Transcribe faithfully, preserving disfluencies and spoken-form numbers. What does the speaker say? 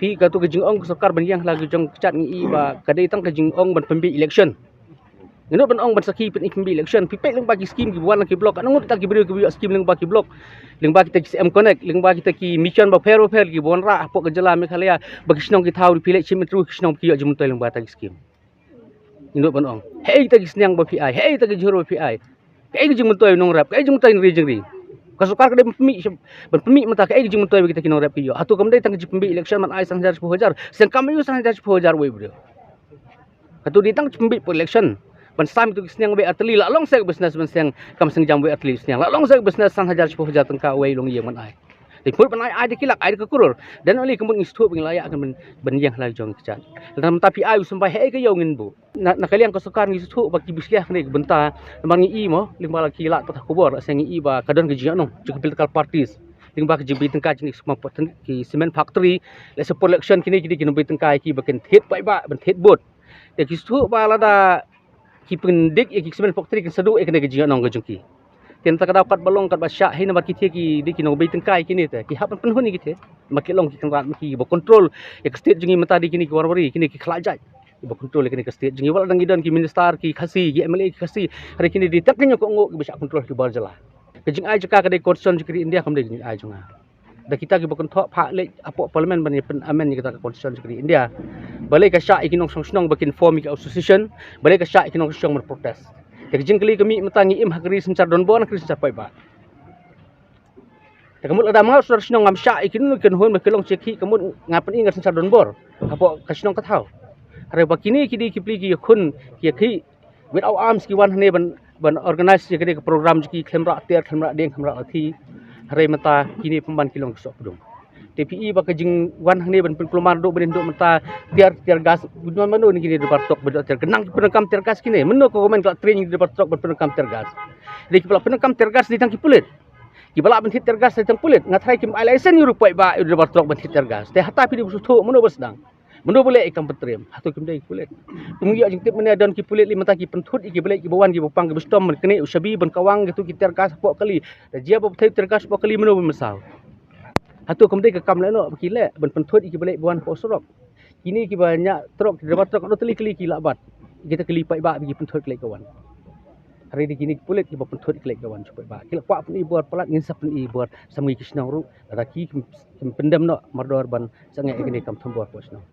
Phi, kato ka jingong ka sorkar ban ïeng ha la ka jong ka kjat ngi i ba ka dei tang ka jingong ban pynbeit election. Ngi nud ban ong ban sakhi pyn-, pynbeit election. Phi peit lyngba ki skim kiba wan na ki block, katno ngut tang ki briew kiba ïoh skim lyngba ki block, lyngba kita ki C M Connect, lyngba kita ki mission bapher bapher kiba wanrah hapoh ka jylla Meghalaya, ba ki shnong ki thaw, phi leit shim interview ki shnong ba ki ïoh jingmyntoi lyngba kita ki skim. Ngi nud ban ong, hei kita ki sniang ba phi ai, hei kita ki jhur ba phi ai. Kaei ka jingmyntoi nongrep, kaei ka jingmyntoi nongri jingri? Ka sorkar ka dei ban pynmih, ban pynmih mynta kaei ka jingmyntoi ba kita ki nongrep ki ïoh. Hato kam dei tang ka jingpynbeit election ban ai san hajar shiphew hajar, seng kam ïoh san hajar shiphew hajar wei briew. Hato dei tang ka jingpynbeit election ban sam ïa ki sniang wei artylli, la long sa ka business ban seng kam seng jam wei artylli sniang, la long sa ka business san hajar shiphew hajar tyngka wei long ïing ban ai. Te put ban ai, ai da ki lak, ai da ka klur. Dan oli ka mut ngi sngewthuh ba ngi la ïa kan ban, ban ïeng ha la jong ka kjat. Lada mynta phi ai u symbai, hei ka ïew ngin buh. Na, na ka liang ka sorkar ngi sngewthuh ba ki bishlia ha kane ka bynta. Namar ngi i mo, lyngba la ki lad pathai khubor, la seng ngi i ba ka don ka jingïakhun jong ki political parties lyngba ka jingbei tyngka jong ki cement, ki cement factory. Lehse por election kine ki dei ki nongbei tyngka ïa ki ba kin thied paidbah, ban thied vote. Te ki sngewthuh ba lada ki pyndik ïa ki cement factory, kin sa duh ïa kane ka jingïakhun ka jong ki. Te mynta ka daw katba long katba shah hi namar ki thied ki dei ki nongbei tyngka ïa kine, te ki hap ban pynhun ïa ki thied. Ma ki long ki kynrad ma ki ba control ïa ka state jong ngi mynta, dei kine ki Marwari, kine ki khlad jait ba control ïa kane ka state jong ngi. Wat la dang ki don ki minister ki Khasi, ki M L A ki Khasi, hynrei kine dei tang ki nongkohnguh kiba shah control ki bar jylla. Ka jingai jaka ka dei constitution jong ka ri India, kam dei ka jingai jong nga. Da kita kiba kynthoh phah leit hapoh parliament ban ïa pyn-amend ïa kata ka constitution jong ka ri India. Balei ka shah ïa ki nongshong shnong ba kin form ïa ka association, balei ka shah ïa ki nongshong shnong ban protest? Te ka jingkylli ka mih mynta, ngi im ha ka ri synshar donbor ne ka ri synshar paidbah? Te ka mut lada ma nga u sordar shnong ngam shah ïa kino kino ki nonghun ba ki long sha khih, ka mut nga pyni nga synshar donbor hapoh ka shnong ka thaw. Hynrei ba kine ki dei ki plie ki ïakhun ki ïakhih without arms, ki wan hangne ban, ban organize ïa kane ka program jong ki khlem rah tiar, khlem rah dieng, khlem rah lathi. Hynrei mynta kine pynban ki long ki sohpdung. Te phi i ba ka jingwan hangne ban pynkulmar duh ban duh mynta tiar, tiar gas, bun mano ne kine da bar tok ba da tiar, ka nang ki pyndonkam tiar gas kine. Mano ka government ka la train ïa ki da bar tok ban pyndonkam tiar gas? Dei kiba la pyndonkam tiar gas dei tang ki pulit. Kiba lah ban thied tiar gas dei tang pulit. Nga tharai kim ai license ïa u paidbah ïa u da bar tok ban thied tiar gas. Te hata phi dei ba sngewthuh, mano ba sdang? Mano ba leh ïa ka kam pyntriem? Hato kim dei ki pulit? Ym ïoh jingtip mynne don ki pulit lei mynta ki pynthut ïa kiba leit kiba wan, kiba pang kiba shitom, ban knieh u shabi, ban kawang ïa kito ki tiar gas hapoh kali. Te jia ba pynthut tiar gas hapoh kali, mano ba mynsaw? Hato kam dei ka kam lehnoh ba ki leh ban pynthut ïa kiba leit ba wan hapoh surok? Kine kiba ñiah trok, ki driver trok, katno tylli kali ki lah bat? Kita kali paidbah ba ki pynthut ki leit ki wan. Hynrei dei kine ki pulit kiba pynthut ki leit ki wan sha paidbah. Ki la kwah pyni bor palat, ngin sa pyni bor, samngi ki shnong ruh, lada ki kim, kim pyndem noh mardor ban sangeh ïa kine ki kam thombor hapoh shnong.